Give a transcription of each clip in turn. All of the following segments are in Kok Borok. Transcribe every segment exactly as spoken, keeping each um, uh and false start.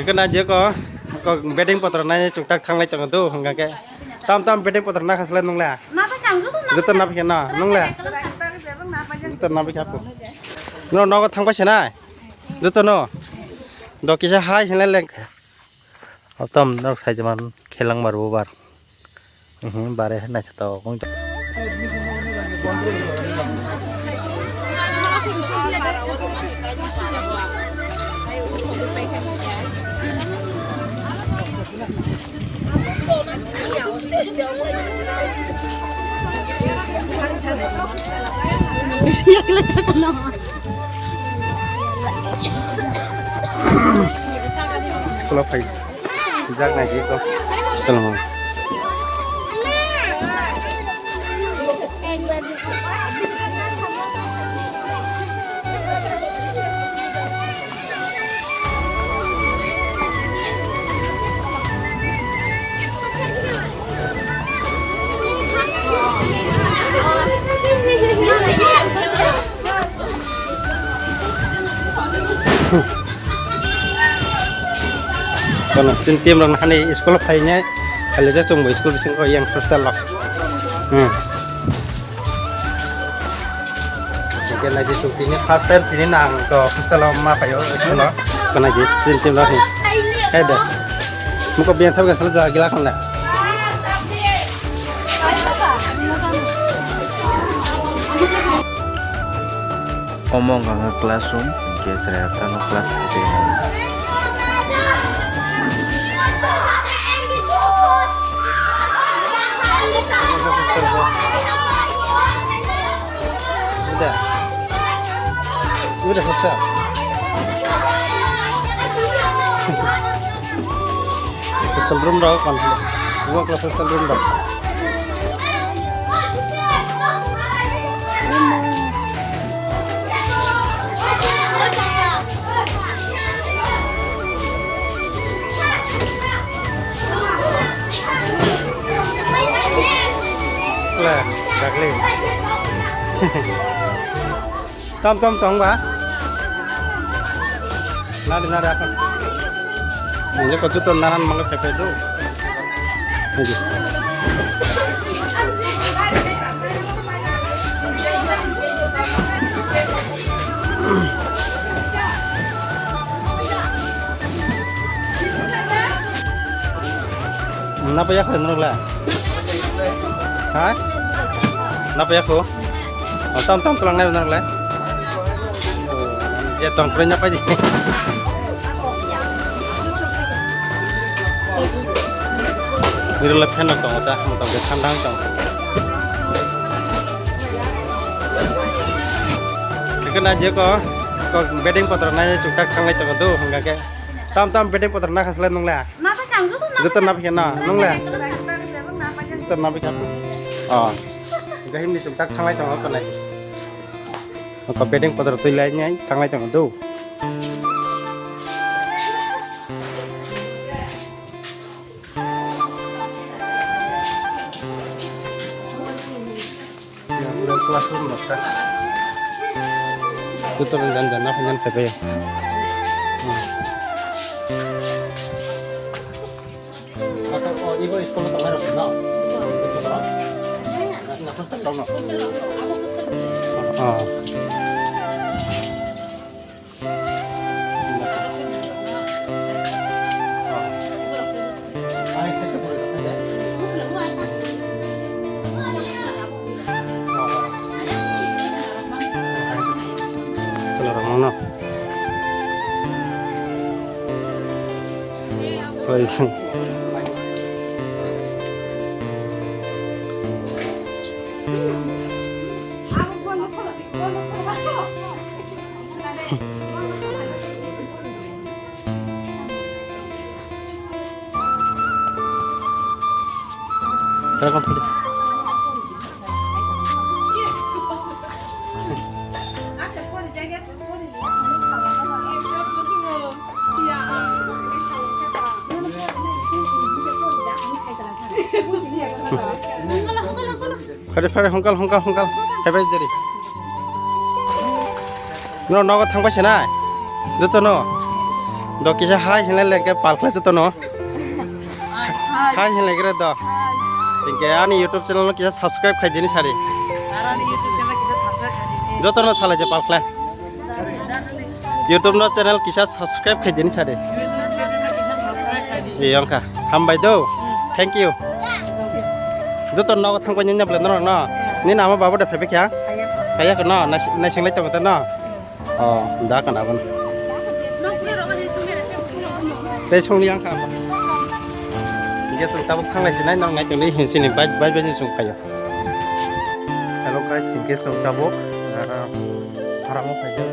Kena je ko, ko bedding potro nai chuktak thanglai tongo do, hwnga khe. Tam tam bedding potro na khasle nungle. Joto na phikhe na, nungle. Joto na phikhe apo. No, nogo thangbai se nai. Joto no. Do kisa hai hinle leng. Otom nok sai jaman khelang mar bubar. Mhm, bare naithotok wng tong. School o phai jak nai di ko. Hostel o. Kono chini team rok hani school o phainai, khali jak chwngbo school bisingo yang hostel o. Hmm. Hingke naidi chwng tini first time tini nang to hostel o ma phaio school o. Kono di chini team rok ni. Hai de. Muko biang thap ga sala ja gila khonle. Omo wngkha khe classroom, hingke chwrai rok tamo class phai tongwi mano. Uda. Uda hostel. Hostel room rok kon hale. Ibo kla hostel room rok. Kla, dakle. Tom tom tong ba? Nari nari akon. Ini kau tuh naran malu pepe tu. Ayo. Napa ya kau nurla? Ha? Napa ya kau? Oh, tam tam tulang nai benar le. Ya tong kren apa di? Ini le fan tong ta, tong ke sandang tong. Kena je ko, ko bedding potro nai chuktak thanglai tong do hingga ke. Tam tam bedding potro na khasle nung le. Joto na phikhe na, nung le? Joto na phikhe. Oh. Gahim ni sumtak thanglai tongo kanai. Ko bedding potro twi lai nai thanglai tongo do. Yang udah kelas pun nokta. Itu tuh jangan-jangan apa jangan pepe ya. Hmm. Atau, oh, ibu sekolah tengah rasa, no? Sekolah. Nggak, nggak, nggak, no. Oh. Phare phare hongkal hongkal hongkal. Hebai jeri. No nogo thangbai se nai. Joto no. Do kisa hai hinlai lengke palkhlai jotono. Hai hinlai gre do. Hinkhe ani YouTube channel no kisa subscribe khai dini sari. Jotono salai je palkhlai. YouTube no channel kisa subscribe khai dini sari. Iya wngkha. Hambai do. Thank you. Joto nogo thangbai nini belai norok no. Nini ama babo da phaibai kha. Kaya ko no. Nai singlai tongo ta no. Oh, da kana bun. Tei songni ang kha. Hingke song tabuk thanglai sinai nang nai tongdi hin sini bai bai bai song khayo. Hello guys, hingke song tabuk, ah, haramo khaijak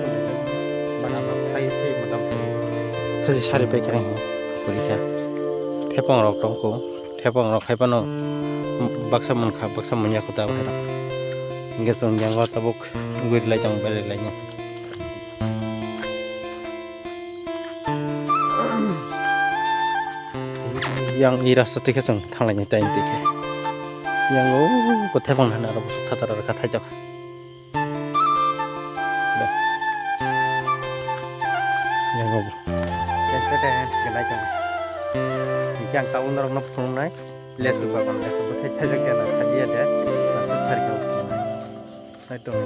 bana ba khai khai motam khai. Saji sari pai khe nang kuri kha. Thepong rok tong ko, thepong rok khai pano baksa mon kha, baksa mon ya ko ta bai. Hingke song yang tabuk guri lai tong bai lai. Yang i rasta twi khe chwng thanglaini tai twi khe. Yang o ko thepang hana aro bwswk thatar aro kha thaijak. Yang o. Yang se de ke nai tong. Yang tabuk norok no phunuknai. Lesu bagan lesu bwthai thaijak ya na khajiya de. Sar khe phunuknai. Nai tong.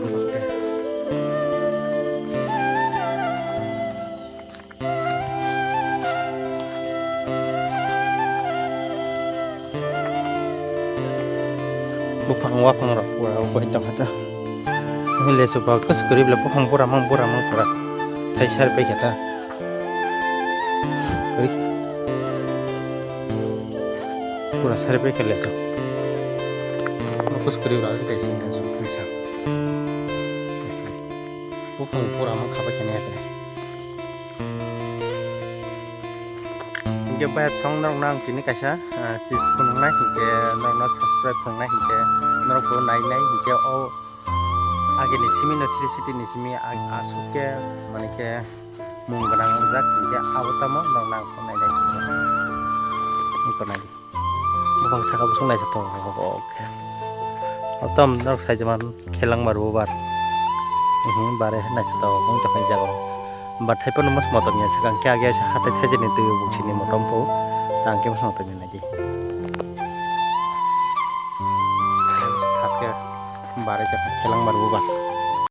Buphang waphang rok pura bai tong kha ta. Lesu ba kwswk kwrwi bwle buphang bura mang bura mang pura. Thai sar bai kha ta. Kwrwi. Pura sari pai khe lesu. Mukus kuri ura ura kaisa lesu puisa. Buphang pura mang khabai khe nai khe. Hingke bai song norok nang tini kaisa, ah, sis phunuknai hingke norok no subscribe phunuknai hingke norok bo nai nai hingke o agini simi no sri siti ni simi ag-, asuk ke mane ke mung gwnang wngjak, hinkhe abo tamo norok nang phunuknai nai. Wngkha nai di. Buphang saka bwswk naithotok khe. O tom norok sai jaman khelangma rw bar. Mhm, bare naithotok wng tongkha jaga o. Bathai phano mas motom ya swkang khe age hathai thaijani twi buksini motom pho. Tang khe bwswk motom ya nai di. Thaske bare khe khelangma rw bar.